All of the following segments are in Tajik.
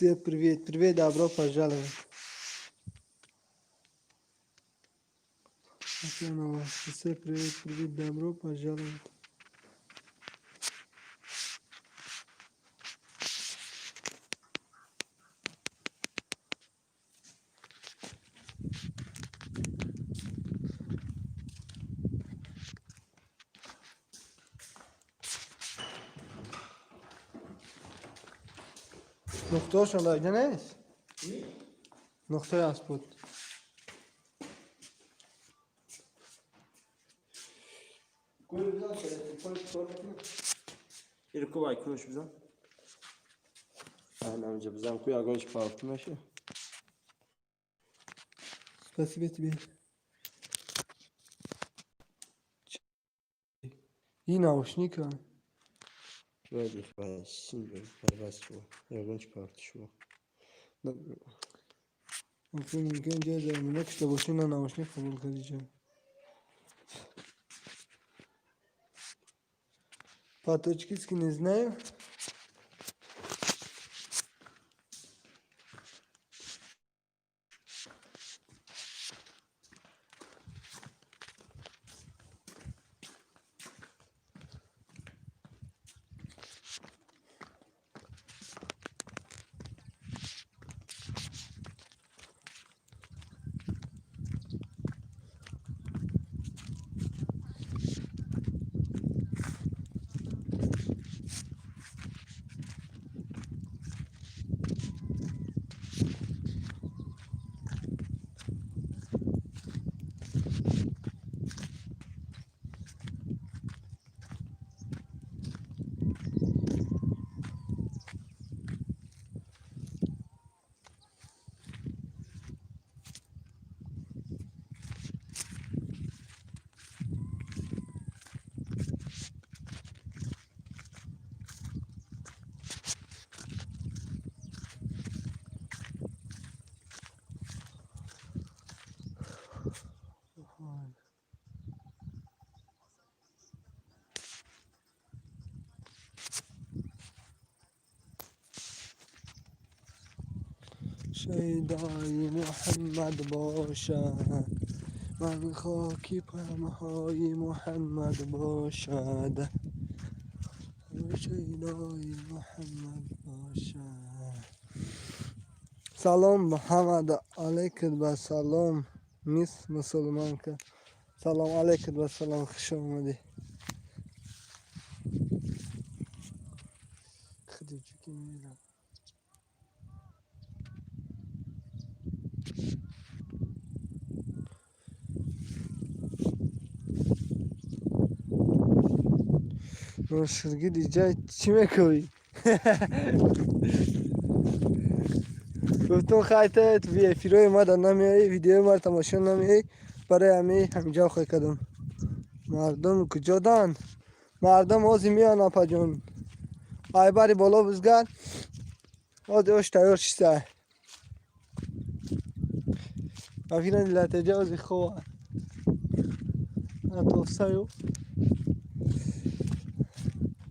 Все, привет, привет, добро пожаловать. Все, привет, привет, добро пожаловать. Нуқтаҳошон дар ҷа нест? Нуқтаи аст буд. Кӯи бизан, телефон кор мекунад? Иро ку вай кӯш бизан. Ана бизан ку ягон чи пафт меша. Спасибо тебе. И наушника. Вали пайваст шуд. Ягон чи пафт шуд. Мумкин ҷой дар кишта бошӣ, на наушник қабул кардӣ ҷо. По-таджикски не знаю. Шайдои Муҳаммад бошад, ман хоки памҳои Муҳаммад бошад. Шайдои Муҳаммад бошад. Салом, Муҳаммад, алайкум ба салом, мисс мусулманка. Салом алайкум ба салом, хуш омадӣ. Хадиҷа ки мерам. Ноширгид, иҷа чӣ мекунӣ? Гуфтум, хайта эфирои ма дар намеоӣ, видеои маро тамошо намеоӣ, барои ҳамин ҳамҷо хой кардам. Мардум куҷо дан? Мардум ҳозир меоянд, апаҷон. Айбари боло бизгар. Ҳозир ош тайёр шиста. Афиран латеҷа ҳозир хова. Атофсаю.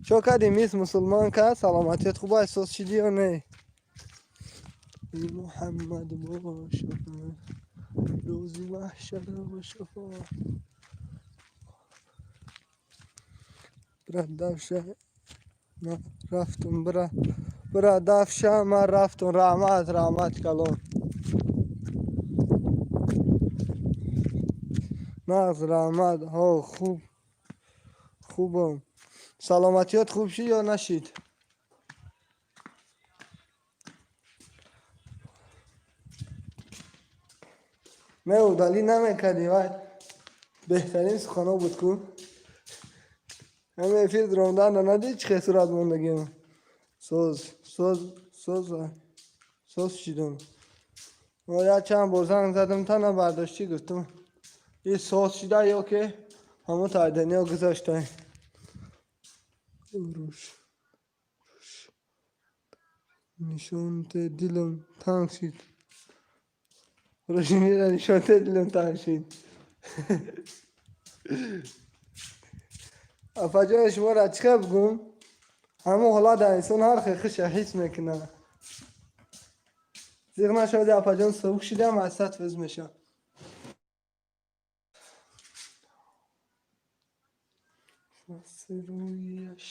Чо кардӣ, мисс мусулманка? Саломатият хуб аст? Соз шидӣ ё не? Муҳаммад бошад, рӯзи маҳшар шафоат. Бира, ман рафтум, бира, бира, давша, ман рафтум, раҳмат, раҳмат калон. Нағз, раҳмат, ҳо, хуб, хубам. Саломатиёт хуб шид ё нашид? Не, удалить намекардӣ, вай беҳтарин сухано буд ку. Ҳама эфир дуромдан надидӣ, чӣ хел сурат мондагиам. Соз, соз, соз, соз шидам. Як чанд бор занг задам, та набардоштӣ, гуфтум. И соз шида ё ки ҳамон тайданиё гузошта. Руш. Руш. Нишонте дилам танг шид. Рӯшинира нишонте дилам танг шид. Апаҷони, шуморо чӣ хел бигӯм? Ҳамон ҳолат дар инсон ҳар хел хуша ҳис мекунад. Зиқ нашавед, апаҷон, сабук шидам, аз 100% мешавам. Рӯяш.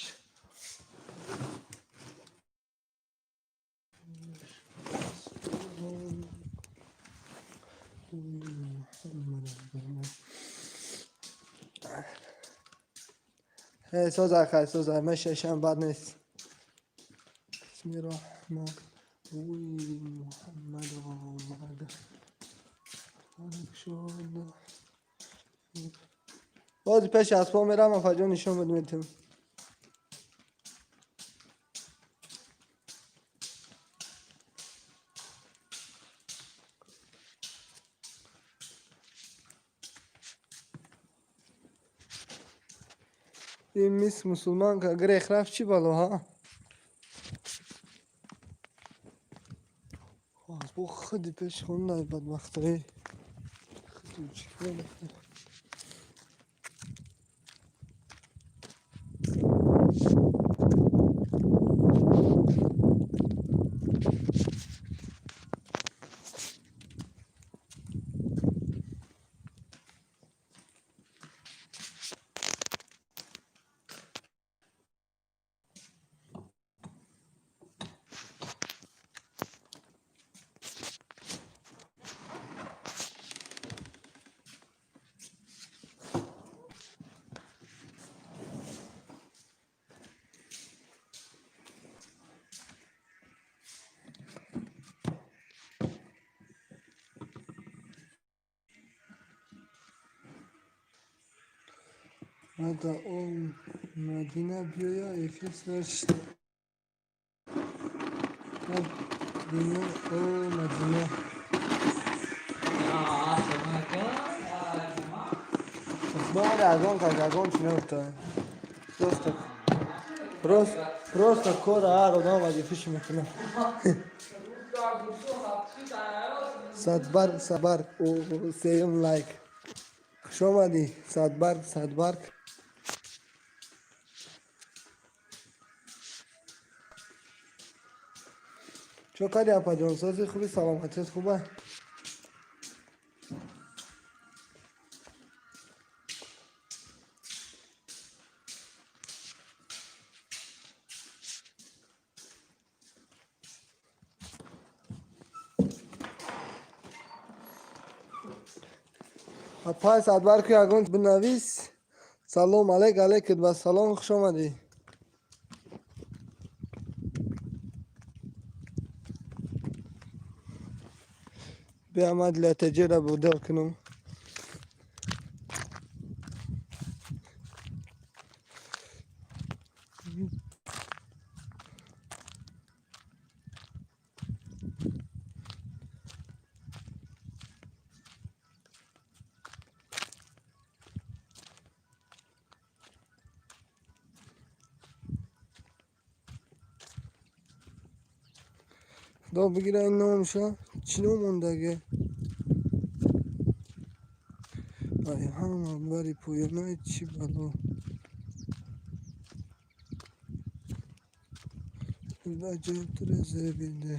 Соз акай, соз, мешашам, бад нест. Бисми раҳмон рӯи Муҳаммад омад. Шуд. Бози пеши аспо мерам, апаҷон, нишон бидметем. Ин мис мусулманка грех рафт, чӣ бало ҳа? Бо худи пеши хона бадбахтоӣ. Худи чӣ кор. Ада о Мадина биёя, эфир сар шуда. Мадина, о Мадина. Баъд ягон кас ягон чи нагуфта. Просто кора ҳар одам вазифаши мекунад. Садбарг, садбарг, сеюм лайк. Хуш омадӣ, Садбарг, Садбарг. Чо кардӣ, апаҷон, сози, хуби, саломатият хуба? Апай Садбарг, ягон бинавис. Салом алейк, алейкум ва салом, хуш омадӣ. Биё, ман для теҷера будел кунам. Худо бигира ин номша. Чӣ ном мондаге? Ай ҳама бари поёнаи чӣ бало. Аҷаб тура зебиде.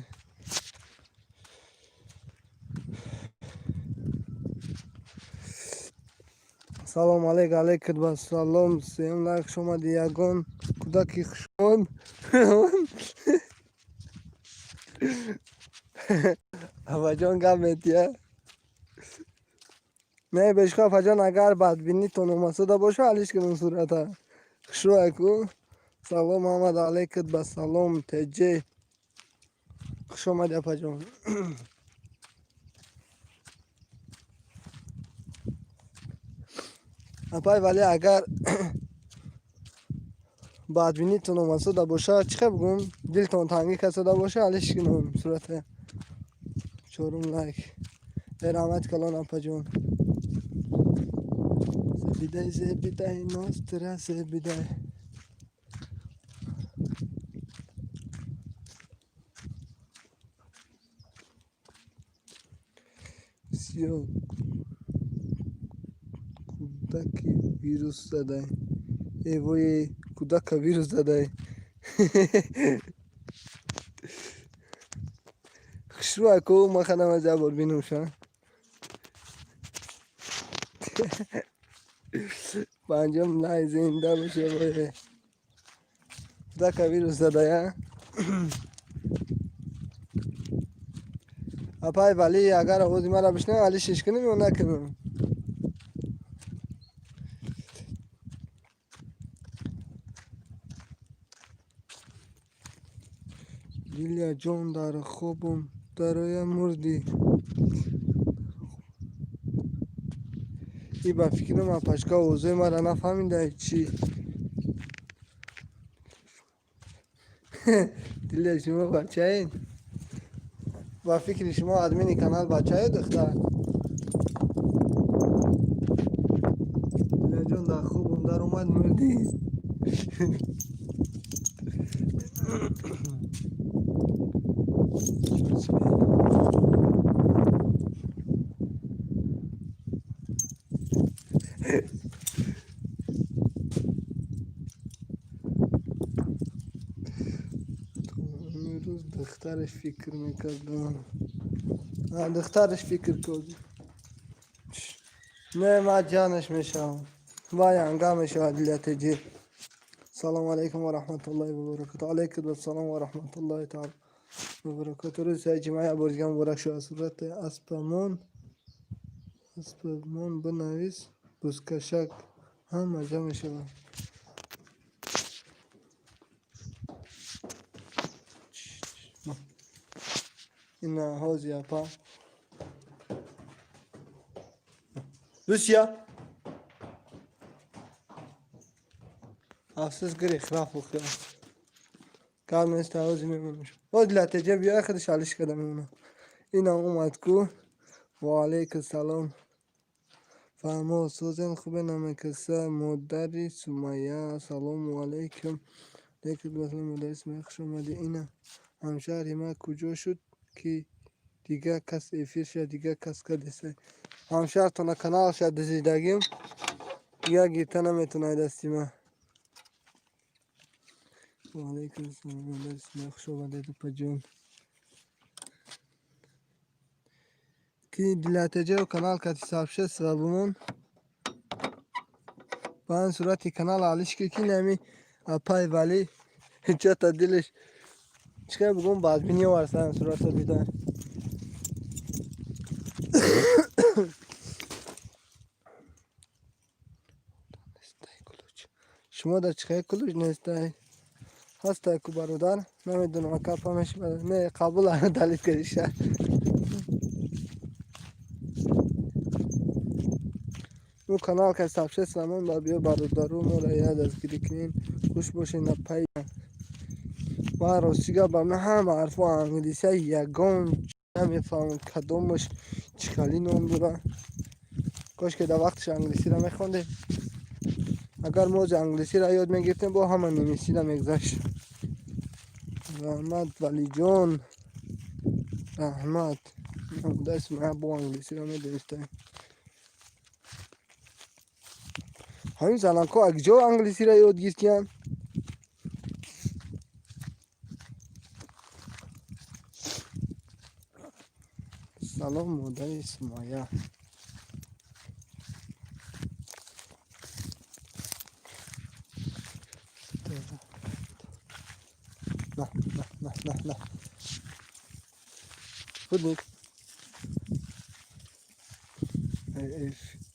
Салом алейк, алейкум ва салом, сеюм лайк, хуш омадӣ, ягон кӯдаки хушон. Апаҷон, гап метия? Не, бешко, апаҷон, агар бадбинитон омасуда боша, алиш кунам сурата. Хушрӯяку. Салом омад, алейкум ба салом, теҷе. Хуш омадӣ, апаҷон. Апай, вале агар бадбинитон омасуда боша, чӣ хел бигӯм, дилтон тангӣ касода боша, алиш кунам сурата. Чорум лайк. Раҳмат калон, апаҷон. Зебидай, зебидай, ностра зебидай. Сиё кӯдаки вирус задай. Э вой, кӯдака вирус задай. Хуш Хушрӯ ку, ма хадам аз як бор бинумша. Панҷум лай, зинда боше. Бое дака вирус задая. Апай Вали, агар овози мара бишнав, али шиш кунем ё накунем? Дилия ҷон, дар хобум дароя мурдӣ. И ба фикрам, апашка овозои мара нафаҳмида чӣ. Дилия, шумо бачаед? Ба фикри шумо, админи канал бачаю духтар? Дилияҷон, дар хобум даромад, мурдӣ. Имрӯз духтараш фикр мекардам, духтараш фикр кард. Не, ман ҷанаш мешавам, вай анга мешавад. Дилятеҷи, салому алайкум ва раҳматуллоҳи ва баракату. Алайкум ассалом ва раҳматуллоҳи таала ва баракату. Рӯзи саи ҷумъа як бор дига муборак шуд. Сурати аспамон бинавис, бузкашак ҳам маҷа мешавад. Ина ҳози апа Люсия афсӯс гирехт, рафт. Бухӯ, гап нест, ҳози мемонам. Ҳози латеҷа биёя, худаш алиш карда мемонам. Ина омад ку. Ва алайкум салом. Фаҳмо, созен, хубе намекаса. Модари Сумайя, ассалому алайкум. Алайкум ассалом, модари Сумайя, хуш омадӣ. Ина ҳамшаҳри ман куҷо шуд, ки дига кас эфирша дига кас кардеса? Ҳамшаҳртона каналша дизидагим, дига гирта наметонад дасти ман. Ва алайкум ассалом, модари Сумайя, хуш омадед, опаҷон. Ки дилатеҷао канал кати сообщество бумон, ба ин сурати канал алиш ки нами апай Вали чата дилаш чикар бугум, бадбинӣ овард сурата дидан. Шумо дар чихе ключ нестай? Ҳастай ку, бародар, намедонам, ака памеш не қабул далид кардиша. Ӯ канал ка сообщество мон ба биё, бародару, моро я дастгирӣ кунен. Хуш бошед, напай. Ман рости гап, ба ман ҳама ҳарфо англисия ягон намефаҳмам, кадомаш чӣ хали ном дора. Кошке дар вақташ англисиро мехондем. Агар мо ози англисиро ёд мегирифтем, бо ҳама немисиро мегузашт. Раҳмат, Валиҷон, раҳмат. Даст ман бо англисиро медонистам. Ҳамин занакҳо аз куҷо англисиро ёд гирифтиянд? Салом, модари Сумайя. На, на, на, на, на. Худник.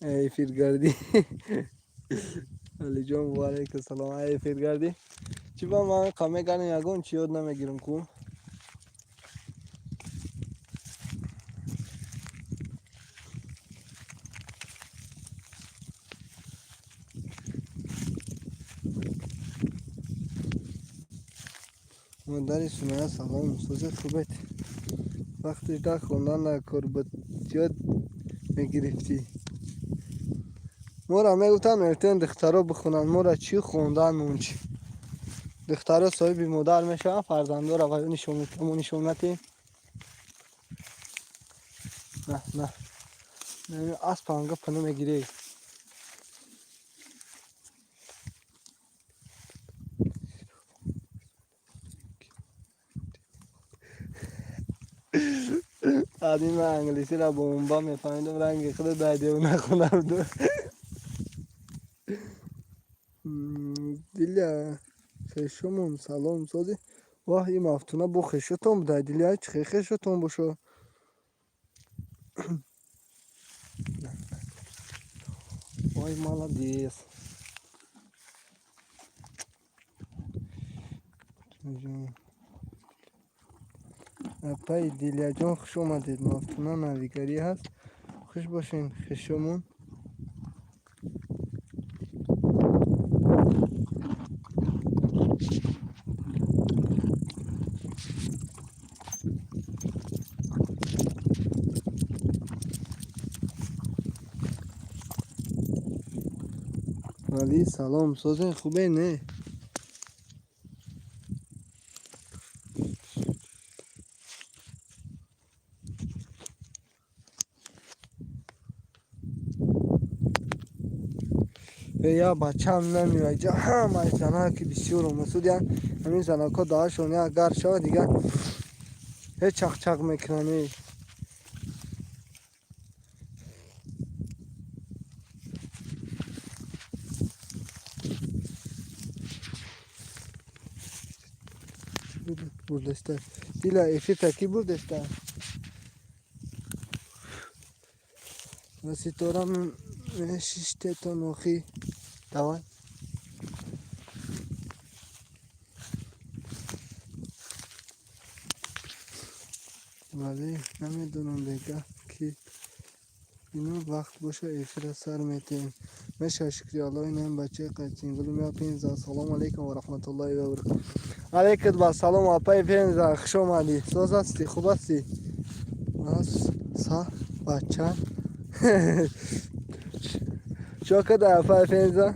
Эфиргардӣ. Алиҷон, ва алайкум салом. Эфиргардӣ. Чӣ ба ман қамегардем, ягон чӣ ёд намегирам ку. Модари Сумайя, салом, созед, хубед? Вақташ дар хондан дар кор буд, ёд мегирифтӣ. Моро мегуфтанд, мегуфтем, духтаро бихонанд, моро чӣ хондан мунчи? Духтаро соҳиби модар мешаванд, фарзандоро ва мо нишон натиҳем. На, на. Асп ҳанга пана мегирӣ. Админ, ман англисиро бомба мефаҳмидам, ранги худо дар девона хона буду. Диля, хешомон салом, сози. Воҳ, ин Мафтуна бо хешотон буда. Диля, чӣ хел хешотон бошо? Ой, молодец. Ҷон. Апаи Диляҷон, хуш омадед. Мафтуна навигарӣ ҳаст. Хуш бошен, хешомон. Вали, салом, созен, хубе, не? Я бачам намеояд иҷа, ҳамаи занак ки бисёр омасуд, я ҳамин занакҳо даҳашон як гар шавад, дигар ҳеҷ чақчақ мекунанд. Э. Бурдеста дила эфирта ки бурдеста ва ситора мешиштетон охи. Давай. Вале намедонам, бега ки ино вақт боша, эфира сар метиҳем. Меша, шукри Алло. Инам бачаи қайчингулу мея Пенза. Ассалому алайкум ва раҳматуллоҳи ва баракатуҳ. Алайкум ба салом, апаи Пенза, хуш омадӣ. Соз ҳастӣ, хуб ҳастӣ? Са бача чо када, апаи Пенза?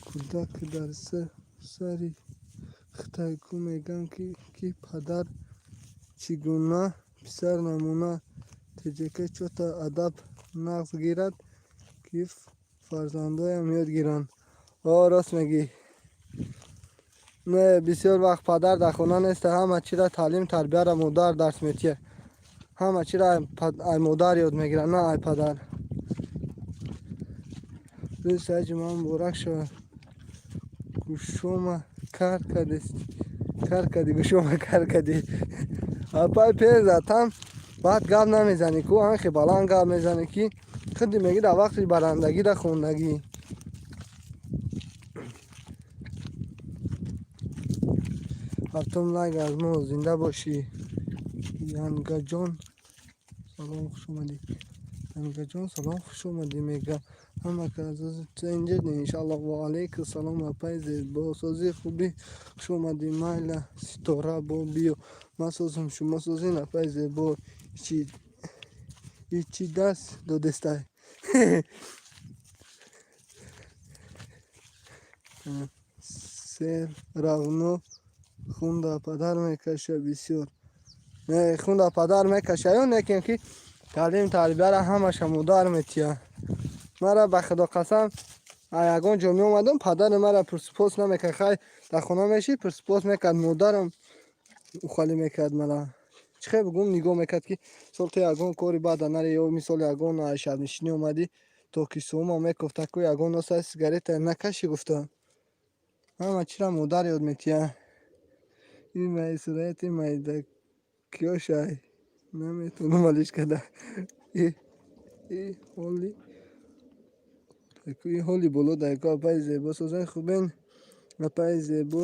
Кӯдак дар сари хитайку мегӯянд, ки падар чӣ гуна, писар намуна. Теҷака чота адаб нағз гирад, ки фарзандоям ёд гиранд. О, рост мегӣ. Не, бисёр вақт падар дар хона неста, ҳама чиро таълим тарбияро модар дарс метиҳад. Ҳама чиро ай модар ёд мегирад, на ай падар. Рӯзи саи ҷумъа муборак шавад. Гӯшома кар кардест, кар кардӣ, гӯшома кар кардӣ. Апай Пенза, там баъд гап намезанӣ ку, анхе баланд гап мезанӣ, ки худи мегӣ дар вақти барандагӣ да хондагӣ. Ҳафтум лайк аз мо, зинда бошӣ. Янгаҷон, салом, хуш омадӣ. Янгаҷон, салом, хуш омадӣ мега. Ҳама инҷа, иншаллоҳ. Ва алайкум салом, апай зебо, созӣ, хубӣ, хуш омадӣ. Майла, ситора, бо биё, ман созам, шумо созин, апай зебо. Ичи даст додестай. Всё равно хунда падар мекаша бисёр. Не, хунда падар мекаша ё некем, ки таълим тарбияра ҳамаша модар метиҳад. Мара, ба худо қасам, ягон ҷо меомадам, падари мара пурсупос намекард. Хай, дар хона мешид, пурсупос мекард, модарам ухалӣ мекард мара. Чӣ хел бигӯм, нигоҳ мекард, ки мисол ту ягон кори бада нари ё мисол ягон шабнишинӣ омадӣ, то ки сума мекофта ку, ягон носа сигарета накашӣ, гуфта. Ҳама чиро модар ёд метиҳад. Ин май сурати майдакёшай, наметавонам алиш карда. И ҳоли ин ҳоли боло дайко. Апаи зебо, созани, хубен, апаи зебо?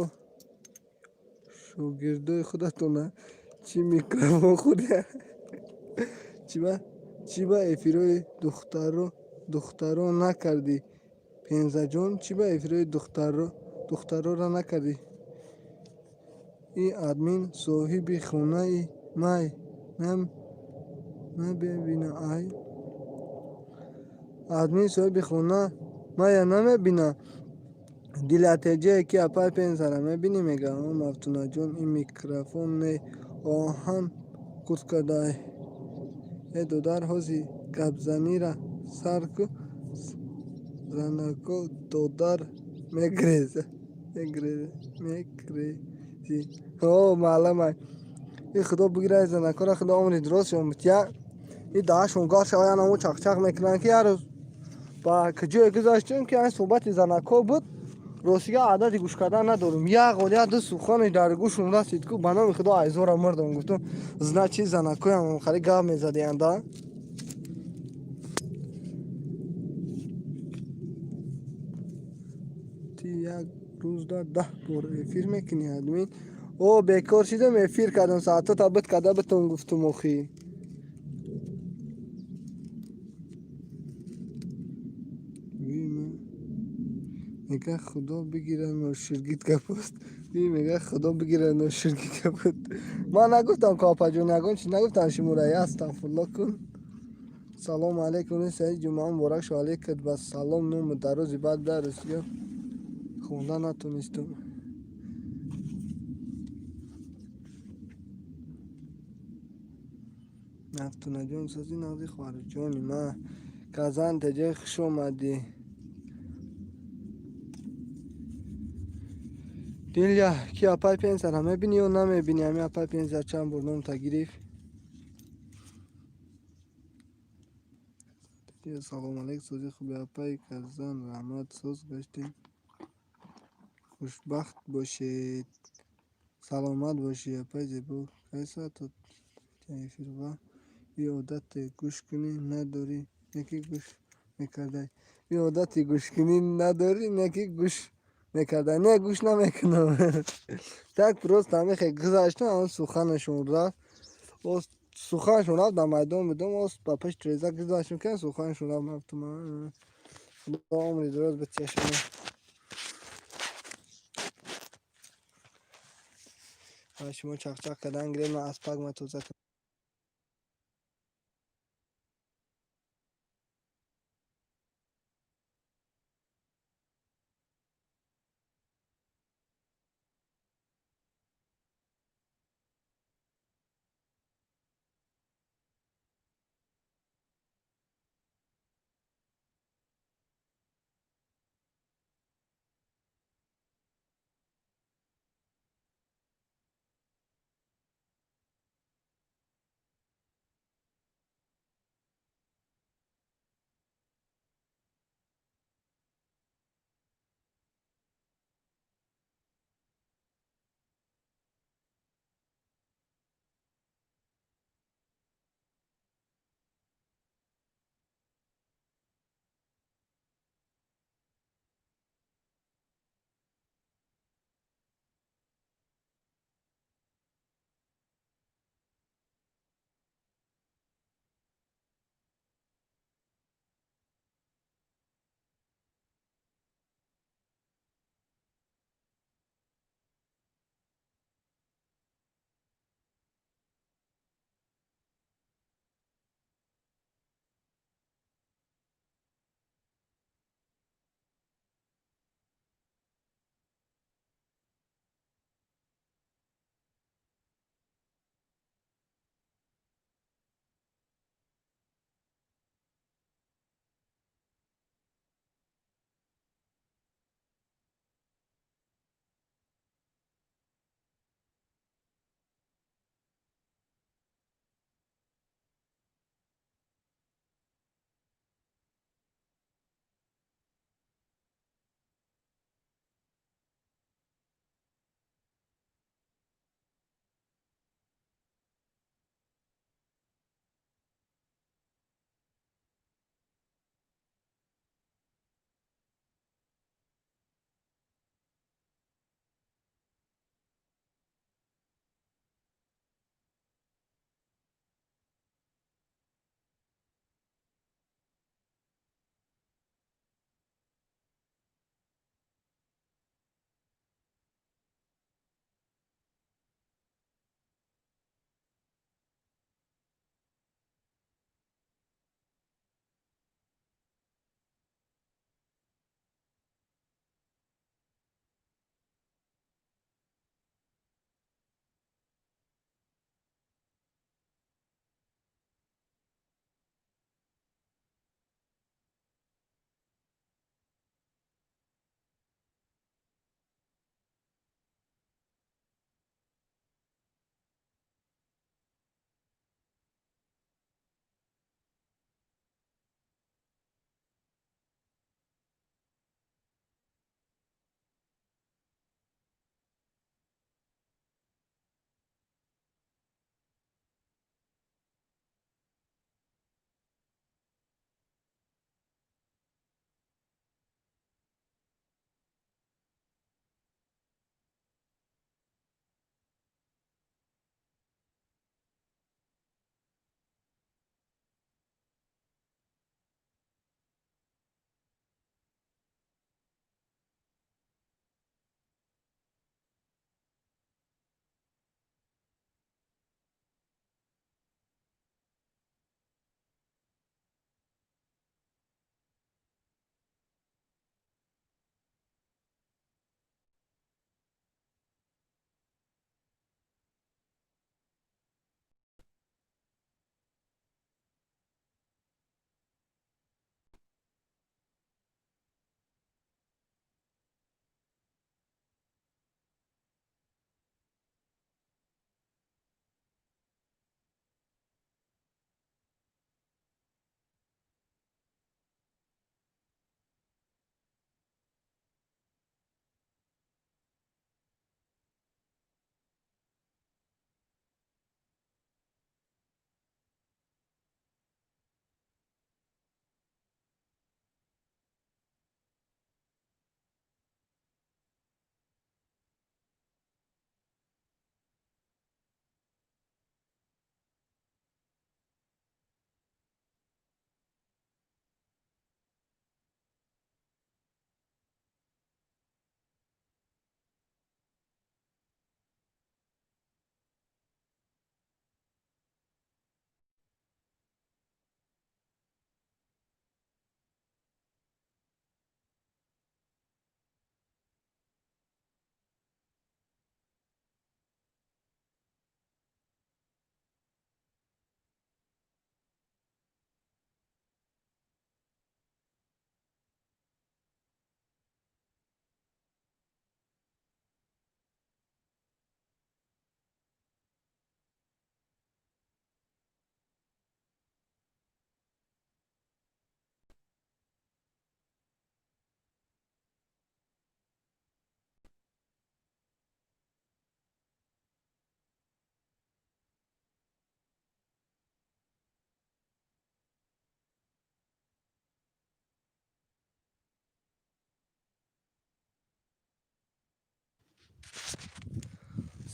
Шогирдои худатона чӣ микрофон хӯрда? Чӣ ба эфирои духтаро накардӣ, Пензаҷон? Чӣ ба эфирои духтароро накардӣ? Ин админ соҳиби хонаи май намебина ай. Админ соҳиби хона мая намебина. Дилатеҷае ки апай Пензара мебинӣ, мега. О, Мафтунаҷон, ин микрофон не, оҳан курткадай. Э, додар, ҳози гапзанира сар ку, занако додар мегреза. Мекрези. О, маълум. И худо бигирад занакора, худо умри дуростшон битя. И даҳашон гар шава, янамо чақчақ мекунанд, ки ҳар рӯз ба куҷое гузаштем, ки айн суҳбати занако буд. Ростига адати гӯш кардан надорум. Як ғол як ду сухане дар гӯшум расид ку, ба номи худо айзора мурдам. Гуфтум, значит, занакоям хали гап мезадиянд да. Ти як рӯзда 10 бор эфир мекунӣ, админ? О, бекор шидам, эфир кардам, соатҳо та бит карда битон гуфтум охи. Мега худо бигирад ноширгит капост. Мега худо бигирад ноширгит капост. Ман нагуфтам, копаҷон, ягон чиз нагуфтам шуморо, астағфирулло кун. Салому алейкум, саид, ҷумъа муборак шо. Алейкат ба салом. Ному дар рӯзи баъд дар русия хонда натонистум. Нафтунаҷон, сози нағзи, хоҳарҷони ма. Казан теҷа, хуш омадӣ. Диля, ки апай пенсара мебинӣ ё намебинӣ? Ами апай пенсия чанд бор номта гирифт. Салому алейк, сози хуби, апай Казан, раҳмат, соз гаштем. Хушбахт бошед, саломат бошӣ, апай зебо. Кай соат эфир ва и одати гӯшкунӣ надорӣ, неки гӯш мекардай. И одати гӯшкунӣ надорӣ, неки гӯш мекардай. Не, гӯш намекунам. Так просто ҳамихе гузаштам, ҳамн суханашон рафт. Суханашон рафт, дар майдон будам, оз ба пеши треза гузаштам, ки суханашон рафт, рафтум. Худо умри дуроз бития шумо. Шумо чақчақ кардан гиред, ман аз пагма тоза.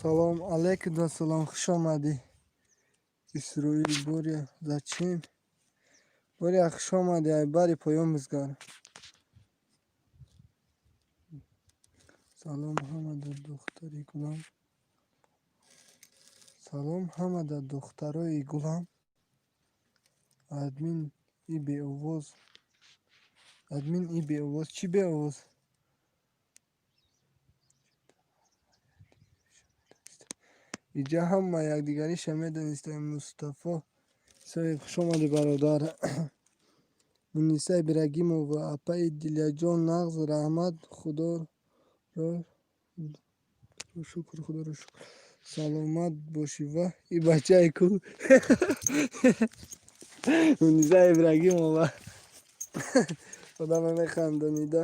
Салом алейкум ва салом, хуш омадӣ. Исроил Боря, зачем? Боря, хуш омадӣ, ай бари поён бизгар. Салом ҳамада духтари гулам. Салом ҳамада духтарои гулам. Админ и беовоз. Админ и беовоз. Чӣ беовоз? Иҷа ҳама якдигариша медонистем. Мустафо Соиб, хуш омадӣ, бародар. Муниса Ибрагимова, апаи Дилияҷон, нағз, раҳмат, худоро шукр, худоро шукр. Саломат бошӣ ва и бачаи ку. Муниса Ибрагимова. Одама механдонида.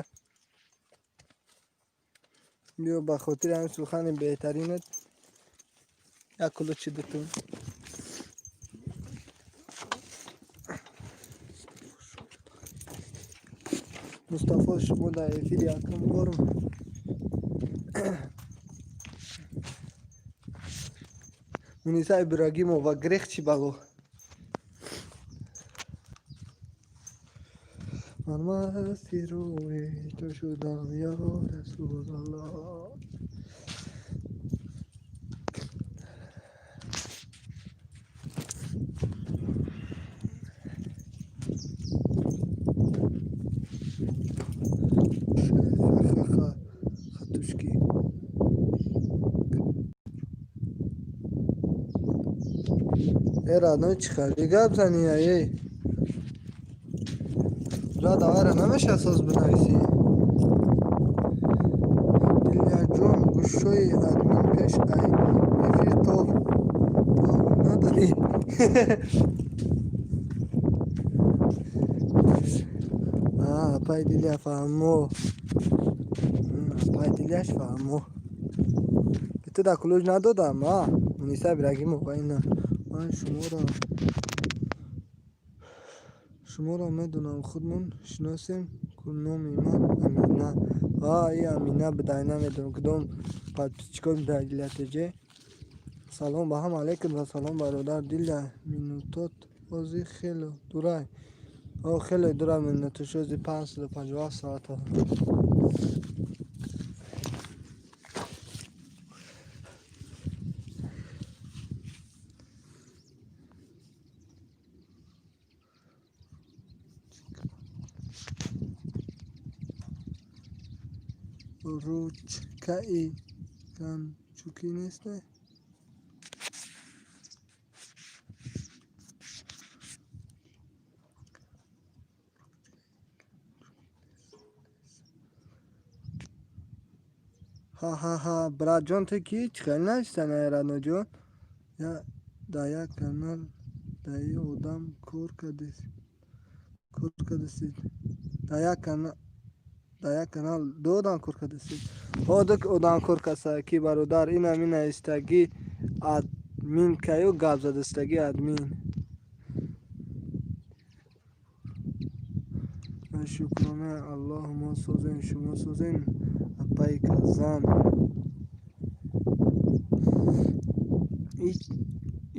Биё, ба хотири ҳамин сухани беҳтаринат як кулучи дутун. Мустафо, шумо дар эфири якум борм. Муниса Ибрагимова, грех чӣ бало? Ман масти рӯи ту шудам, ё Расулаллоҳ. Ха-ха-ха, хатушки. Э, родной, чӣ хали гап занӣ, эй? Брат, авайра намеша соз бинависӣ? Дилияҷон, гӯшҳои админ пеш ай эфир тов надорӣ? Апай Дилия фаҳмо. Апай Дилияш фаҳмо. Ту дар кулуҷ надодам, а? Муниса Ибрагимова ина. Ман шуморо медонам, худмон шиносем ку, номи ман Амина. А, и Амина будай, намедонам кудом подписчикои дар Дилия ТЖ. Салом ба ҳама, алейкум ва салом, бародар Дилия. Минутот ози хело дурай. О, хеле дурай минутош ози 557 соата. Ручкаи канчукӣ несте? Ҳа-ҳа-ҳа, братҷон, ту кӣ? Чӣ хел навиштан, ай родноҷон? Я дар як канал даи одам кор кардесид. Дар як канал ду одам кор кардесид. Ҳо, ду одам кор кардаса ки, бародар, инам инаистагӣ админ каю гап задастагӣ админ. Шукрона Аллоҳ, мо созем, шумо созем, апаи казан.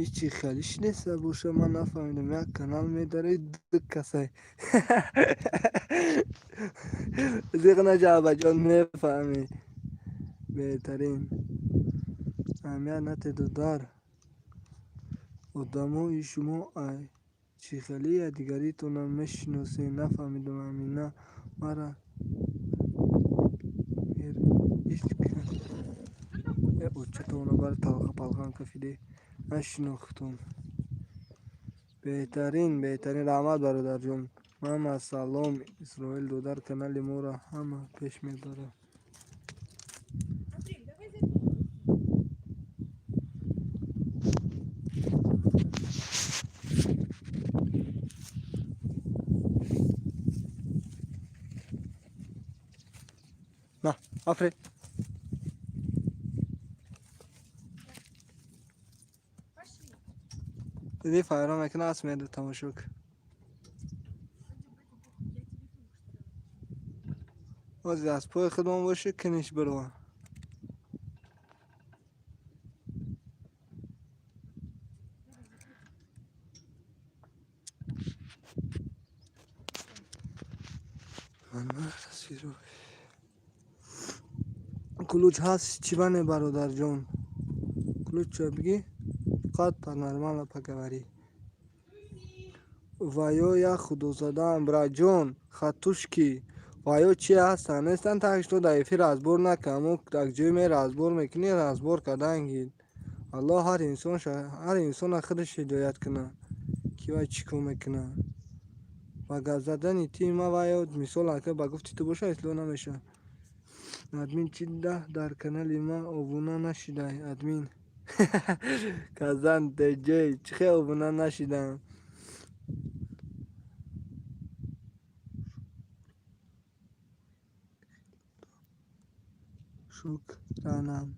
И чӣ хелиш неста боша, ман нафаҳмидам. Як канал медари ду касай. Зиқ наҷа, абаҷон, мефаҳмӣ. Беҳтарин. Аҳамият натед, дар одамои шумо ай чӣ хели якдигаритонро мешиносед, нафаҳмидам. Амина мара очатона бар талха палхан кафиде нашинохтум. Беҳтарин, беҳтарин, раҳмат, бародарҷон. Мама салом, Исроил додар, канали моро ҳама пеш мебарад. Андрей, давай записывай. На, Африк. Пошли. Диди, файро мекунад, аст меду тамошо кун. Пойдем, пойдем, пойдем. Я тебе туш Ози аз пои худмон бошӣ, киниш бирва. Анвар Насиров. Ключ ҳаст, чӣ бане, бародарҷон? Ключ чо бигӣ? Фақат по-нормально поговори. Ва ё як худозадаам, браҷон, хатушки. Ва ё чи ҳастанд, нестанд, так что дар эфир разбор накун. Мо так ҷой ме разбор мекунӣ, разбор кардан гир. Аллоҳ ҳар инсона худаш ҳидоят кунад, ки вай чӣ кор мекунад. Ба гап задани ти ма ва ё мисол, ака, ба гуфти ту боша, ислоҳ намешавад. Админ, чи даҳ дар канали ма обуна нашидай? Админ Казан ТЖ, чӣ хел обуна нашидам? Шукранам.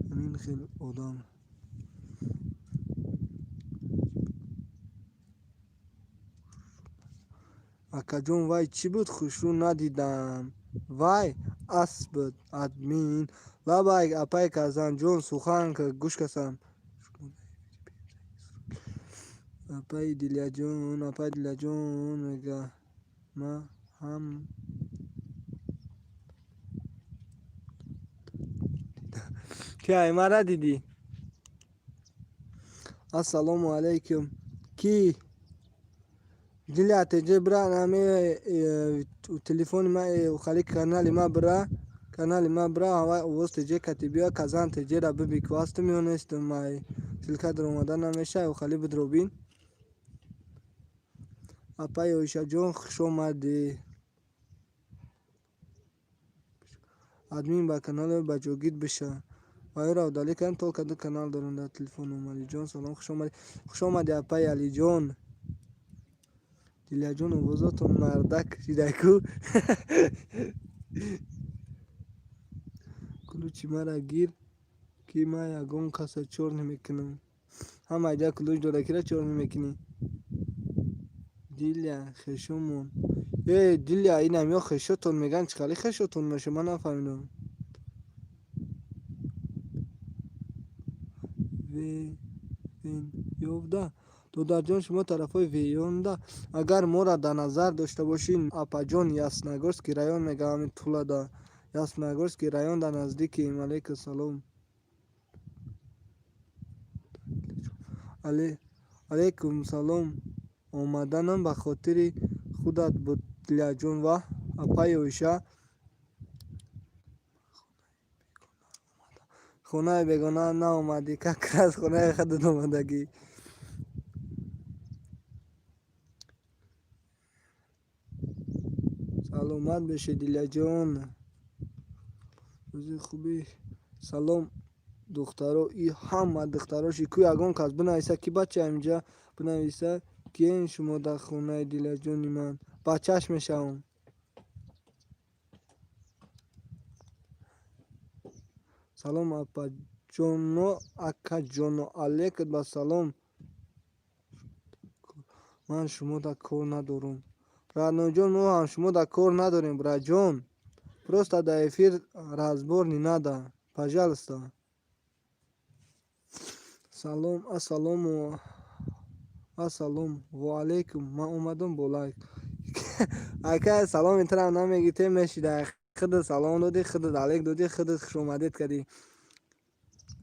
Ҳамин хел одам. Акаҷон, вай чӣ буд, хушрӯ надидам. Вай асп буд, админ. Лабайк, апай Казанҷон, сухан гӯш касам. Апаи Дилияҷон, апаи Дилияҷон мега, ма ҳам ки ай мара дидӣ? Ассалому алайкум. Ки Дилия ТЖ, бира ами телефони ма, хали канали ма бира, канали ма бира, ҳавай овоз ТЖ кати биё, Казан ТЖра биби, ку ҳастум ё нестум. Ай ссылка даромада намеша, хали бидробин. Апаи Оишаҷон, хуш омадӣ. Админ, ба канали ба ҷогид биша. Ва ёро удалить кардам, только ду канал дорам дар телефоном. Алиҷон, салом, хуш омадӣ. Хуш омадӣ, апаи Алиҷон. Дилияҷон, овозотон мардак шидаку. Ключи мара гир, ки ман ягон каса чор намекунам. Ҳама иҷа ключ дода, кира чор намекунӣ? Дилия, хешомон. Э, Дилия, инам ё хешотон меган, чӣ хали хешотон меша, ман нафаҳмидам. Венёвда, додарҷон, шумо тарафҳои Веёнда? Агар моро дар назар дошта бошӣ, апаҷон, Ясногорский район мегӯям, ҳамин Тулада. Ясногорский район дар наздикием. Алейкум салом. Алейкум салом. Омаданам ба хотири худат буд, Дилияҷон ва апаи Оиша. Хонаи бегона наомадӣ, как раз хонаи худат омадагӣ. Саломат бошед, Дилияҷон. Рӯзи хубӣ. Салом, духтаро. И ҳама духтароши ку, ягон кас бинависа, ки бача инҷа бинависа, киен шумо дар хонаи Дилияҷони ман бачаш мешавам. Салом, апаҷоно, акаҷоно, алейкум ба салом. Ман шумода кор надорам. Роднойҷон, мо ҳам шумода кор надорем, браҷон. Просто дар эфир разбор не надо, пожалуйста. Салом, ассалому, ассалом ва алейкум. Ман омадам бо лайк. Ака, салом интарам намегӣ, те мешида. Худат салом додӣ, худат алейк додӣ, худат хушомадед кардӣ.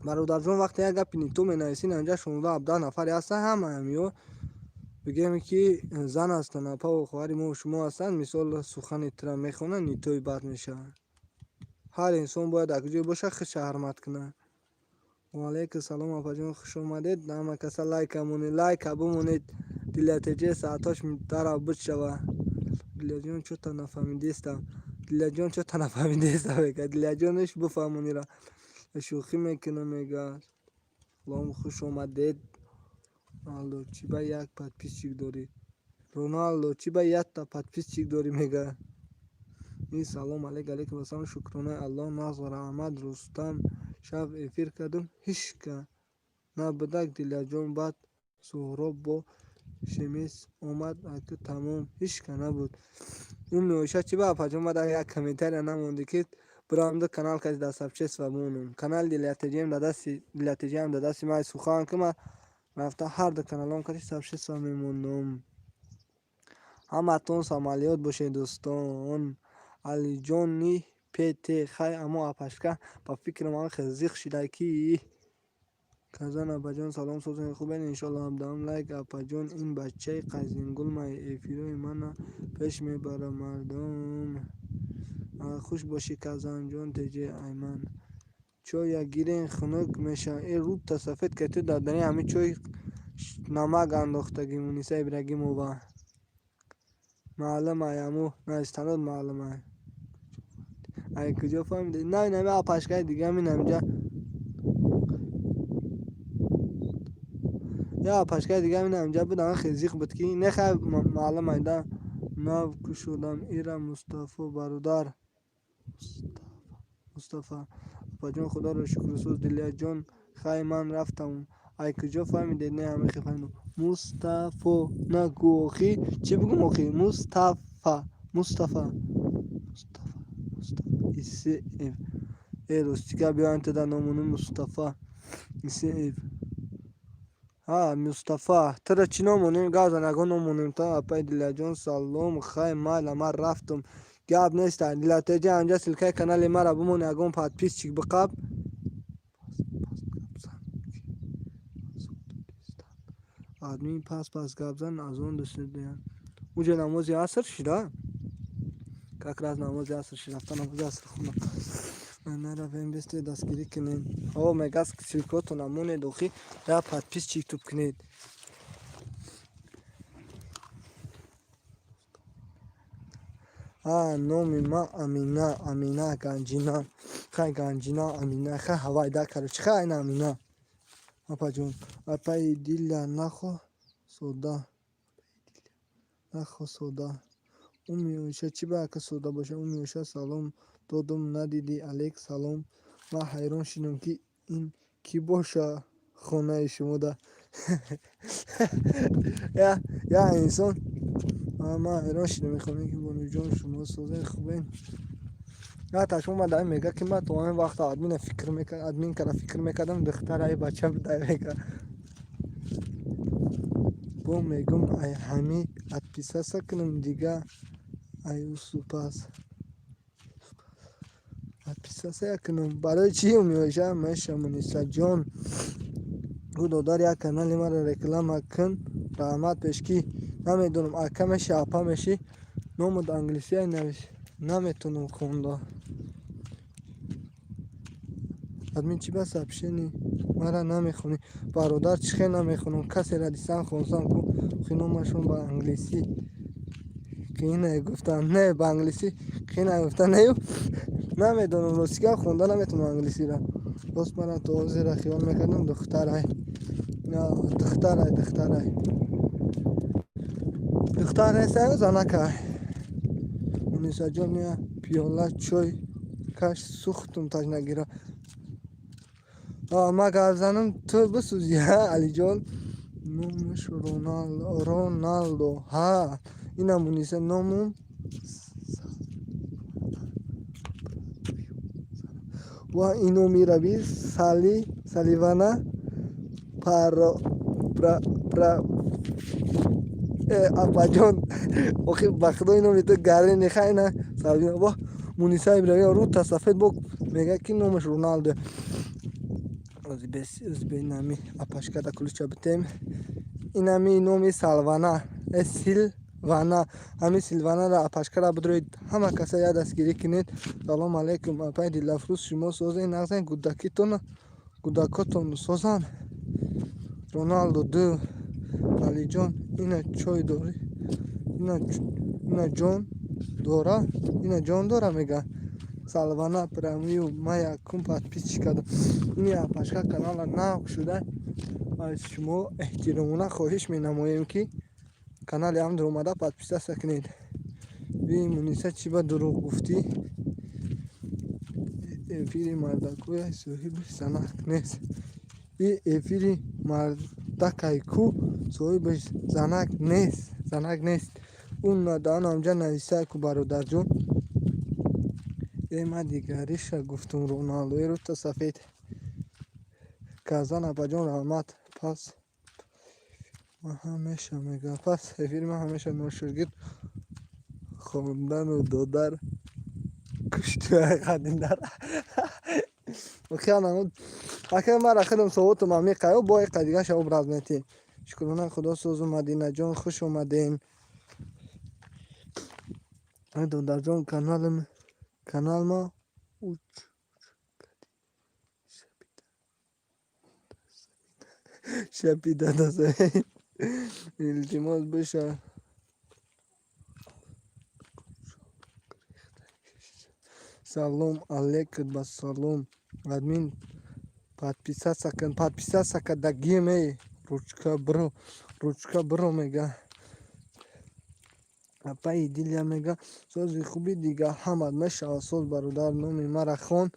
Бародарҷон, вақте як гапи нито менависӣ, инҷа 16-17 нафаре ҳастанд, ҳамаам ё бигем, ки зан ҳастанд, апаву хоҳари мо шумо ҳастанд, мисол, сухани тура мехонанд, нитои бад мешавад. Ҳар инсон бояд дар куҷое бошад, худша ҳурмат кунад. Ва алейкум салом, апаҷон, хуш омадед. Ҳама каса лайка монед, лайка бимонед. Дилия ТЖ саатош дарав буд шава. Дилияҷон, чё-то нафаҳмидестам. Дилияҷон, чё-то нафаҳмидестам, мега. Дилияҷониш бифаҳмонира. Шӯхӣ мекунам, мега. Салом, хуш омадед. Роналдо, чӣ ба як подписчик дорӣ? Роналдо, чӣ ба якта подписчик дорӣ, мега. И салом алейк, алейкум ассалом, шукронаи Аллоҳ, нағз, раҳмат. Рустам, шаб эфир кардум, ҳичка набудак, Дилияҷон. Баъд Суҳроб бо шемес омад, аку тамом, ҳичка набуд. Умми Оиша, чӣ ба, апаҷон, баъд як комментария намондӣ, ки биравам канал каси дар сообщество монум. Канали Дилиятҷм дар дасти Дилиятҷм, дар дасти ман, сухан ки ман рафта ҳар ду каналом каси сообщество мемонам. Ҳаматон самолёт бошед, дӯстон. Алиҷони ПТ, хай, аммо апашка ба фикрам ан хел зиқ шида ки. Казан апаҷон, салом, созен, хубен, иншолло. 17-ум лайк, апаҷон. Ин бачаи Қазингул май эфирои мана пеш мебара, мардум. Хуш бошӣ, Казанҷон. Теҷи айман чоя гирен, хунук меша. Э, рӯта сафед ка, ту дар дари ҳамин чой намак андохтагӣ. Муниса Ибрагимова, маълум ай, аму наистанод маълум ай. Ай куҷо фаҳмида? На, инами апашкаи дига минамҷа, я апашкаи дига минамҷа буд, ан хел зиқ буд ки нехай, маълум ай да. Нав кушодам ира, Мустафо бародар. Мустафа апаҷон, худоро шукру, соз. Дилияҷон, хай, ман рафтам. Ай куҷо фаҳмидед? Не, ҳамин хел фаҳмидам. Мустафо нагӯ, охи, чӣ бигӯм охи? Мустафа, Мустафа, Мустафа, Мустафа Исеев. Э, ростига, биён тада номуну Мустафа Исеев. Ҳа, Мустафа, тура чӣ ном монем? Гап зан, ягон ном монем та. Апаи Дилияҷон, салом, хай, майла, ман рафтам, гап нест. Дилатеҷа, анҷа ссылкаи канали мара бимон, ягон подписчик биқаб. Админ, пас пас гап зан, аз он дӯст. Уҷа намози аср шида, как раз намози аср ши, рафта намози аср хонам. Наравем, бисте дастгирӣ кунем. О, мегас, ссылкотона монед, охи, я подписчик туп кунед. А, номи ма Амина, Амина Ганҷина, хай, Ганҷина, Амина, хай, ҳавайда, короче, хай, айна Амина. Апаҷон, апаи Дилля, нахо сода, нахо сода. Уми Оиша, чӣ ба ака сода боша? Уми Оиша, салом додум, надидӣ? Алек, салом. Ман ҳайрон шудам, ки ин кӣ боша хонаи шумода. Я инсон, ман ҳайрон шудам, мехонем ки бонуҷон, шумо созен, хубен? Ташмо ма дай мега, ки ман то он вақта админа фикр мекардам, админ кара фикр мекардам, духтар ай бача будай, мега. Бо мегум, ай ҳами отписаться кунам дига, ай усупас отписаться кунам. Барои чӣ меоша меша? Мунисаҷон, гу додар, як канали маро реклама кун, раҳмат пешкӣ. Намедонам, ака меши, апа меши, номуд англисия навис, наметонам хонда. Админ, чӣ ба сообщение мара намехонӣ? Бародар, чӣ хел намехонам? Касера дисам, хонсам ку. Охи, номашон ба англисӣ қиина гуфтан. Не, ба англисӣ қиина гуфтан нею, намедонам, ростига, хонда наметонам англисиро. Рост, мара то ҳозира хиёл мекардам духтарай, духтарай, духтарай. Духтар нестаю, занакай. Мунисаҷон, я пиёла чой каш, сӯхтум, ташнагира. Ма гап занам, ту бисӯзи. Алиҷон, номаш Роналдо. Ҳа, ина Муниса, номум ва ино мираби сали Саливана паро пра пра. Э, апаҷон, охи, ба худо, иноми ту гарини, хайна Салвина. Во, Муниса Ибраҳим, рӯта сафед, бо мега, ки номаш Роналдо. Инами апашкада ключа битем. Инами номи Салвана, э, Силвана, ҳами Силванара апашкара бидроид, ҳама каса я дастгирӣ кунед. Салом алейкум, апай Дилафрӯз, шумо созен, нағзен, гудакитон, гудакотон созан? Роналдо ду. Алиҷон, ина чой дорӣ? Ина ҷон дора, ина ҷон дора, мега. Салвана прамию, ма якум подписчик кардам. Ини апашка канала нав шуда, аз шумо эҳтиромона хоҳиш менамоем, ки канали ҳамдир омада подписаться кунед. Би, Муниса, чӣ ба дурӯғ гуфтӣ? Эфири мардакоя, соҳиби занак нест. И эфири мардакай ку, соҳибаш занак нест, занак нест. Ӯ дан амҷа нависа ку, бародарҷон. Э, ма дигариша гуфтум, Роналдо. Э, рӯта сафед. Казан апаҷон, раҳмат. Пас Ман ҳамеша мегӯям, пас эфири ман ҳамеша ношогирд хондану додар куштиҳои қадимдар. Ака, мара худам совотум амиқаю бо иқа дигаша образ метӣ. Шукрона Худо, созу. Мадинаҷон, хуш омадем. Додарҷон, каналам канал ма уч шапида дасаед, илтимос биша. Салом алейкум, ба салом. Админ, подписаться кун, подписаться кардагим. Эй, ручка биро, ручка биро, мега. Апаи Дилия мега: сози хуби, дига ҳамат мешавад. Соз, бародар, номи мара хон.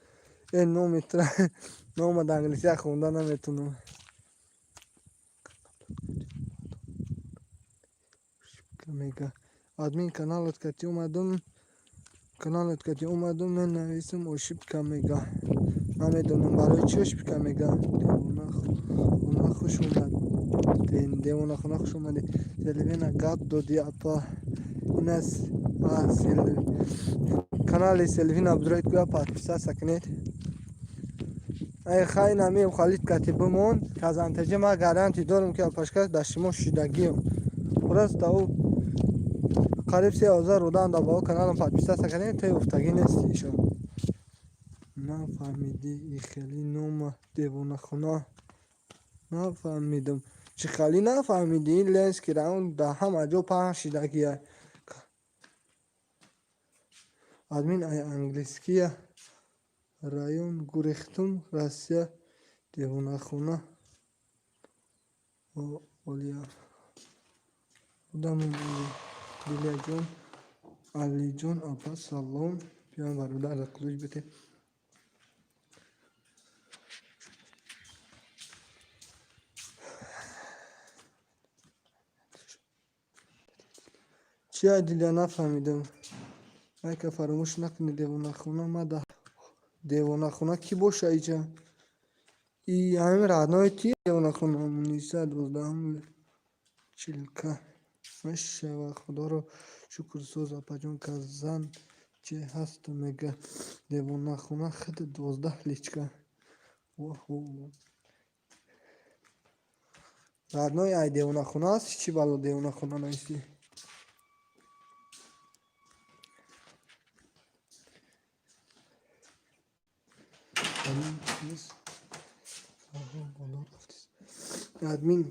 Э, номи тра, нома да англисия хонда наметунам. Мега: админ, каналат кати омадум, каналат кати омадум, менависам, ошибка мега. Намедонам, барои чӣ ошибка мега. Девона хуш омаден, девонахона, хуш омадед. Селвина, гап доди, апа. Инас канали Селвина Абдуроид гӯя, подписаться кунед. Ай хай, намием, халид кати бимон. Казантеҷа ма гарантӣ дорам, ки апашка дар шумо шидагиам. Просто ӯ қариб 3000 одам дар бао каналам подписаться кардем, те уфтагӣ нести ишо. Нафаҳмидӣ и хели нома девонахона? Нафаҳмидам, чӣ хали нафаҳмидӣ? Ин Ленский район дар ҳама ҷо паҳн шидагия. Админ, ай английския район гурехтум, Россия, девонахона олия одамон. Дилияҷон, Алиҷон, апа, салом. Биён, бародар, ключ бите. Чия, Дилия, нафаҳмидам. Айка, фаромӯш накунед, девонахона мада. Девонахона кӣ боша иҷа? И ҳамин родной ти девонахона. Муниса, 12-ум чилка мешава. Худоро шукр, соз, апаҷон. Казан че ҳаст, мега девонахона худ 12 личка. Родной ай девонахона аст, чӣ бало девонахона наистӣ? Админ,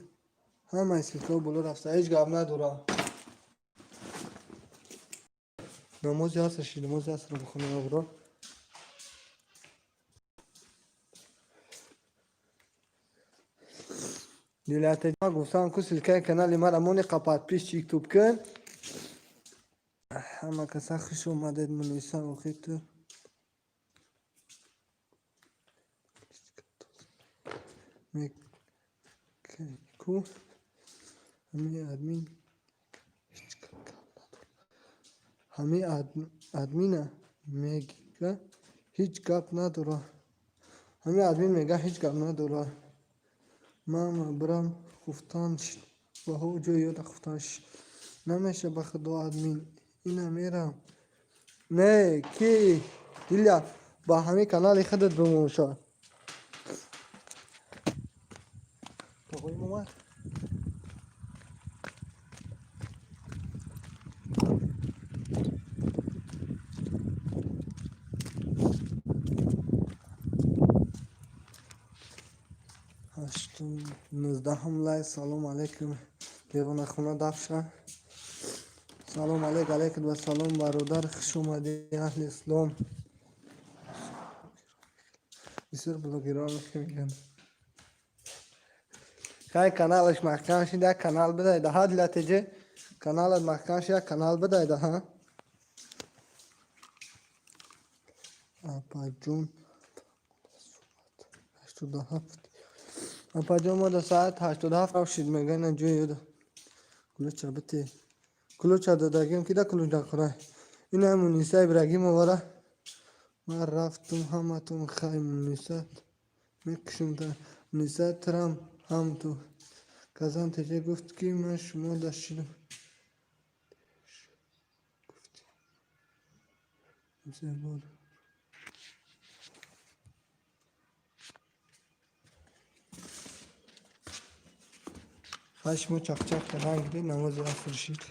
ҳамаи ссылкаҳо боло рафта, ҳеҷ гап надора. Намози аср шид, намози асрро бихонем, абро. Дилатаҷа, гуфтам ку, ссылкаи канали мара монеқа, подписчик туп кун. Ҳама каса хуш омадед. Муниса, охи ту ку ҳами админ, ҳами админа мега, ҳеҷ гап надора. Ҳами админ мега, ҳеҷ гап надора. Ман бирам хуфтан баҳо ҷои ёда хуфтан намеша, ба худо. Админ, ина мерам. Не, ки Диля, ба ҳамин канали худат бимон. Тоғоим омад. Ҳаштум, 19-ум лайк. Салом алейкум, девонахона дафша. Салом алейк, алейкум ва салом, бародар, хуш омадӣ, аҳли ислом. Бисёр блогерон мегӯянд. Хай, каналаш маҳкам шид, як канал бидай даҳа. Дилатеҷе, каналат маҳкам шид, як канал бидай даҳа. Апаҷон, 87. Апаҷон, мо да соат 87 шид, мега. Ина ҷои ёда ключа бите, ключа додагим, ки да ключ нахӯрай. Ина Муниса Ибрагимовара ман рафтум. Ҳаматон хай, Муниса, мекушум. Муниса, трам ҳам ту. Казан теҷа гуфт, ки ман шумо дашидам. Гуфти. Зебо. Хай, шумо чақчақ кардан гиред, намози аср шид.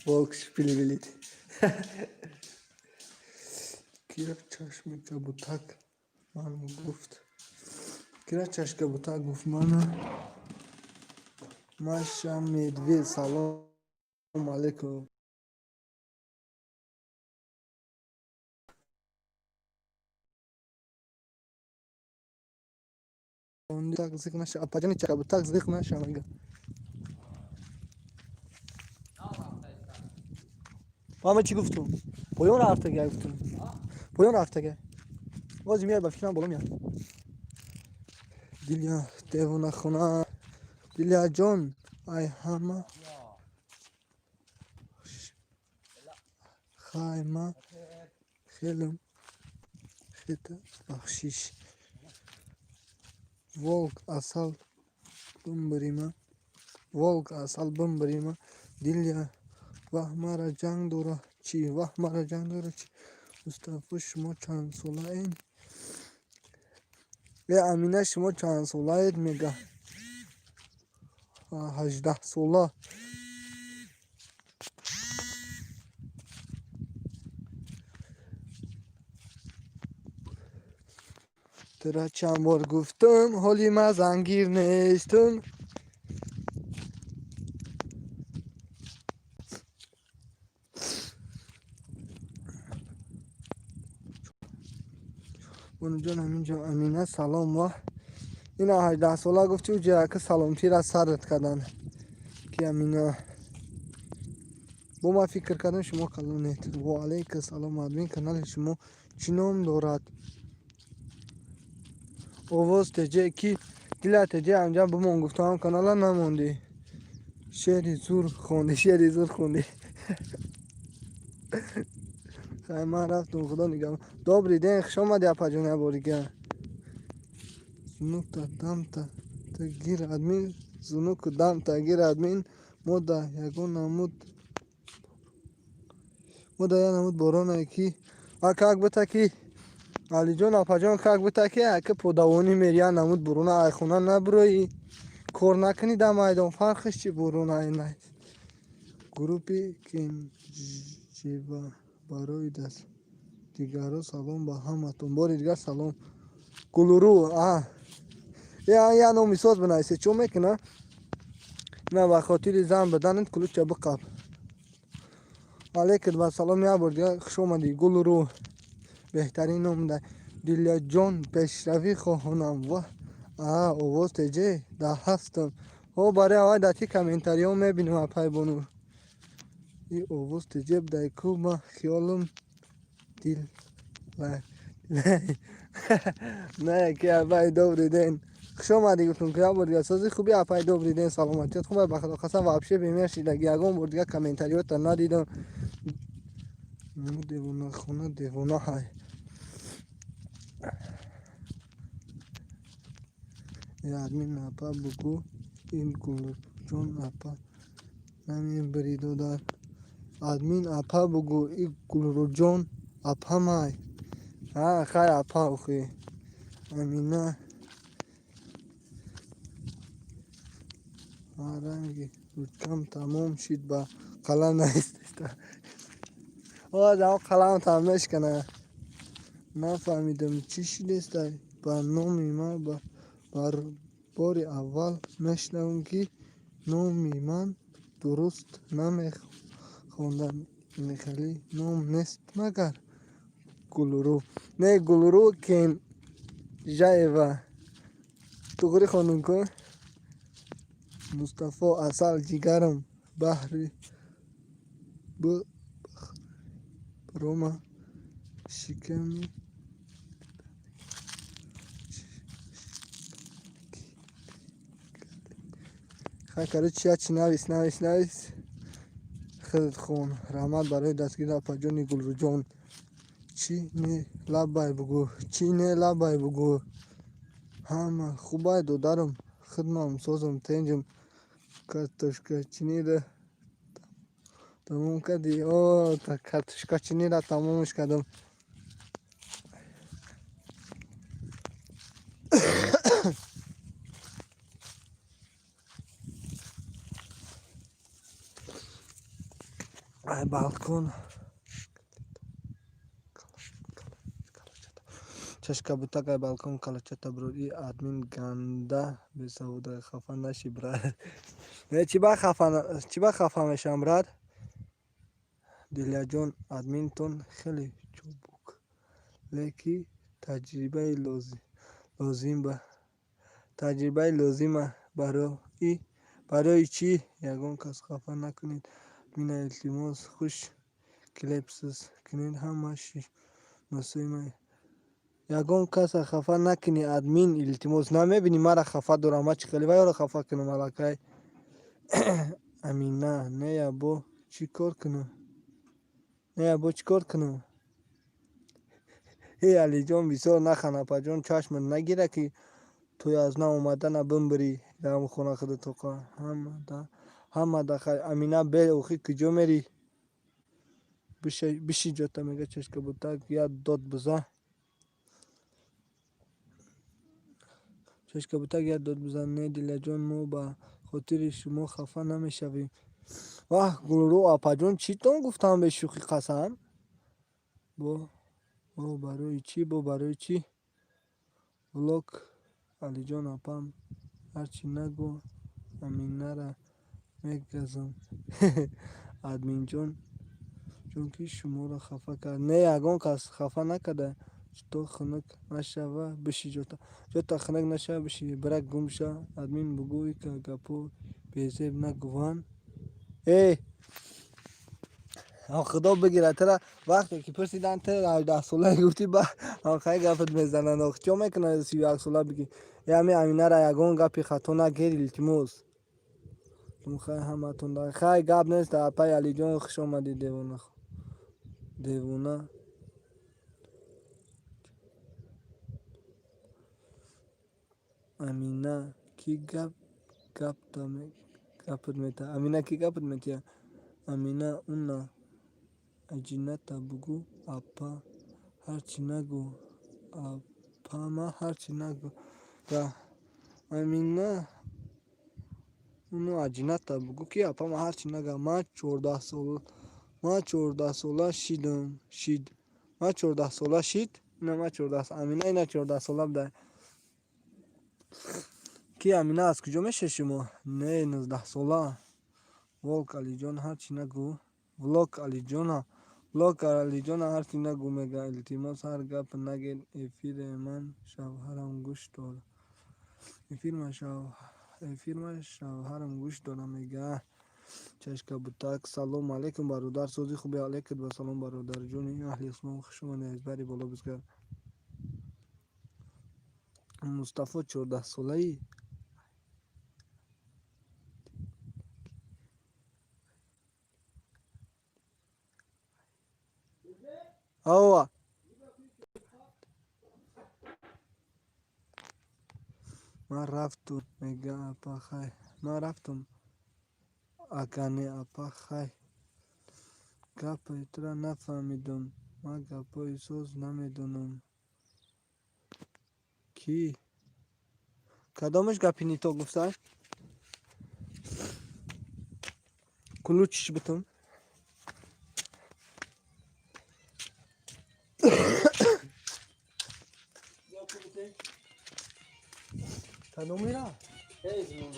Волк шпилевелит. Кира чашми кабутак ман гуфт. Кира чашм кабутак гуфт мана. Маша Медведь, салом алейкум. Так зиқ наша. Апаҷони кабутак зиқ наша мега. Мама чӣ гуфтум? Поён рафтага гуфтум. Поён рафтага. Бози меяд, ба фикрам боло меяд. Дилия девонахона. Дилия ҷон, ай ҳама хайма хелм хета бахшиш. Волк асал бимбирима. Волк асал бимбирима. Дилия ваҳ мара ҷанг дора чӣ? Ваҳ мара ҷанг дора чӣ? Мустафо, шумо чанд солаед? Э Амина, шумо чанд солаед мега? 18 сола. Тура чанд бор гуфтум, ҳоли ман зангир нестум. Бонуҷон, ҳаминҷо Амина, салом ва ина 18 сола гуфти, ҷака саломтира сарат кардан ки Амина. Бо ман фикр кардам, шумо калонед. Ва алайка салом. Админ, канали шумо чӣ ном дорад? Овоз теҷе ки дила теҷе анҷам бимон гуфтам, канала намондӣ. Шеъри зур хонди, шеъри зур хонди. Хай, ман рафтум, худо нигаҳбон. Добрый день, хуш омадӣ, апаҷон, як борига. Зунука дамта тагир админ, зунуку дамта гир админ. Мода ягон намуд, мода як намуд боронае ки а как бута ки Алиҷон, апаҷон, как бута ки ака подавонӣ мери, як намуд борона, айхона набуроӣ, кор накунӣ дар майдон, фарқиш чи борона най. Группи кенҷева барои даст дигарро салом ба ҳаматон. Бори дигар салом. Гулуру а я номи соз бинависе, чо мекуна? На ба хотири зан биданат ключа биқаб. Алейкум ва салом, як бор дигар хуш омадӣ. Гулуру беҳтарин ном да. Дилияҷон, пешравӣ хоҳонам. Ва а овоз теҷе да ҳастам. Ҳо, барои аввал дар ти комментариҳо мебинам, апай Бонур. И овоз теҷе дай ку ма хиёлам дил не ки. Апай, добрый день, хуш омадӣ гуфтум ки як бор дигар. Сози хуби, апай, добрый день, саломатият хуб? Ба худо қасам, вообще бемешидаги, ягон бор дигар комментариёта надидам. Девонахона девона ҳай. Админ апа, бугӯ ин Гулҷон апа намебари додар. Админ апа, бугӯ и Гулруҷон апамай. Хай апа, охи Амина ранги ручкам тамом шид, ба қалам нависта. Қалам там мешкана. Нафаҳмидам, чӣ шидестай ба номи ман. Бар бори аввал мешунавам, ки номи ман дуруст намехонданд. Ин хеле ном нест магар? Гулру не, Гулру Кенжаева. Туғри хонум ку. Мустафо, асал ҷигарам, баҳри рома шиками. Хай, короче, я чи навис, навис, навис, худат хон. Раҳмат барои дастгирӣ, апаҷони Гулрӯҷон. Чӣ не лабай бугӯ, чӣ не лабай бугӯ. Ҳама хубай, додарам, хидмам созам, тенҷам. Картошкачиниро тамом кардӣ? О, картошкачиниро тамомш кардам. Балкон. Чашкабутак ай балкон калачата бро. И админ ганда бесавода, хафа наши, брат. Не, чӣ ба хафа, чӣ ба хафа мешавам, брат? Дилияҷон, админтон хеле чобук, леки таҷрибаи лозим ба таҷрибаи лозима. Барои чӣ ягон кас хафа накунед админа, илтимос. Хуш келебсиз кунед, ҳама шиносои. Ягон каса хафа накунӣ, админ, илтимос. Намебинӣ, мара хафа дорам, ма чӣ хеле вайро хафа кунам аллакай? Амина, нея, бо чӣ кор кунам? Нея, бо чӣ кор кунам? Эй, Алиҷон, бисёр нахан, апаҷон, чашмат нагира, ки тӯй аз нав омадана бимбирӣ дар хона худат тоқа. Ҳама да хайр. Амина, бе охи куҷо мерӣ? Биши ҷота, мега. Чашкабутак, як дод бизан. Чашкабутак, як дод бизан. Не, Дилаҷон, мо ба хотири шумо хафа намешавем. Ваҳ, Гулрӯ апаҷон, читон гуфтам бешӯхӣ, қасам. Бо барои чӣ, бо барои чӣ? Влог. Алиҷон, апам, ҳарчи нагӯ, Аминара мегазам. Админҷон, чунки шуморо хафа кард. Не, ягон кас хафа накарда. То хунук нашава, биши ҷота. Ҷота хунук нашава, биши. Брак, гум ша. Админ, бугӯй, ка гапҳо безеб нагӯванд. Эй, худо бигирад тара, вақте ки пурсидан, ту 18-сола гуфтӣ, ба ҳамхай гапат мезананд. Ох, чо мекунад 31-сола бигӣ? Ями Аминара ягон гапи хато нагир, илтимос. Хай, ҳаматон хай, гап нест. Апай Алиҷон, хуш омадӣ. Девона, девона. Амина ки гап гапат мета? Амина ки гапат метия? Амина, уна аҷината бугӯ, апа ҳарчи нагӯ, апама ҳарчи нагӯ. Амина, уну аҷината бугӯ, ки апама ҳарчи нага. Ман 14-сола, ман 14-сола шидам, шид. Ман 14-сола шид. Ина ман 14, Амина ина 14-сола буда. Ки Амина, аз куҷо мешавед шумо? Не, 19-сола. Волк, Алиҷон, ҳарчи нагӯ. Влог, Алиҷона, влог, Алиҷона, ҳарчи нагӯ, мега. Илтимос, ҳар гап нагед, эфире ман шавҳарам гӯш дора. Эфирма шавҳарам гӯш дора, мега. Чашкабутак, салом алейкум, бародар, сози хуби? Алейкум ба салом, бародарҷони аҳли ислом, хуш омадед, аз бари боло бизгар. Мустафо, 14-солаи? Ава, ман рафтум, мега, апа, хай, ман рафтум. Ака, не, апа, хай, гапи тура нафаҳмидум, ман гапҳои соз намедонам. Кӣ, кадомаш гапи нито гуфта? Ключиш бутум. Кадомира? Эй, зимон.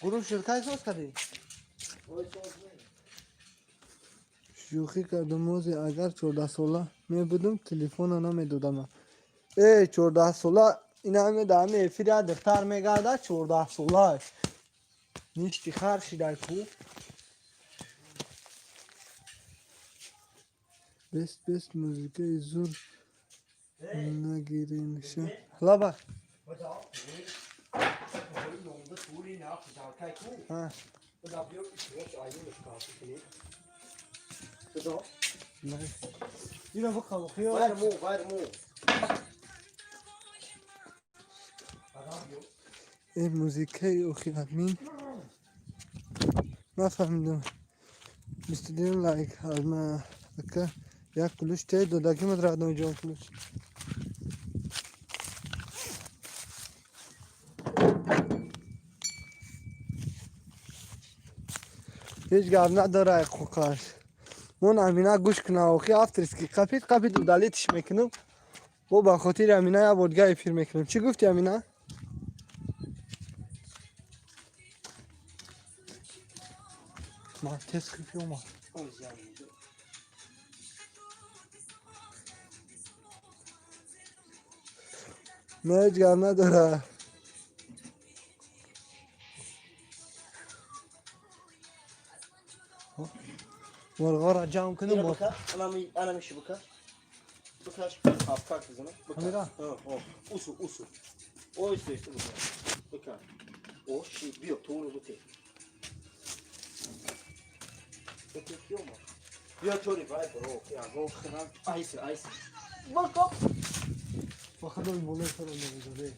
Гурӯҳ ширкай соз кардӣ? Шӯхӣ кардум. Озе агар 14-сола мебудум, телефона намедодам. Э, 14-сола, ина ҳаме дар ҳами эфир як духтар мегардад, 14-сола. Ништи хар шидай ку. Бест, бест, музикаи зур нагиринша. Лаба. А. Ина бухав. Ғайр му, ғайр му. Э, музикаи охи, админ, нафаҳмидам. 22 лайк аз ма. Ака, як ключ те додагимат, родной ҷон, ключ. Ҳеҷ гап надора, қуқаш. Мон Амина гӯш куна, охи авторский қапид қапид удалить ш мекунам. Бо ба хотири Амина як бор дига эфир мекунем. Чӣ гуфти, Амина? Ман тез хипи омад. Ой, зиён. Не, ҳеҷ гап надора. Мурғоро ҷамъ кунем. Ира бикар, анами ши бикар. Бикар, ҳафкак бизана. Бикар. Амира? Ҳа, ҳо. Усу, усу. Ойсу, исто бикар. Бикар. О, ши, биё, туро буте. Буте киёма. Биё тори вай бро, ягон хирам. Айси, айси. Бако. Ба худо, болои сарам намезаде.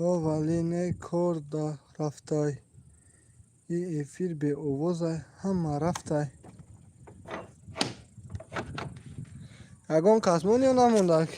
Ҳо, вале не, кор да рафтай. И эфир беовозай, ҳама рафтай. Ягон кас монд ё намондак?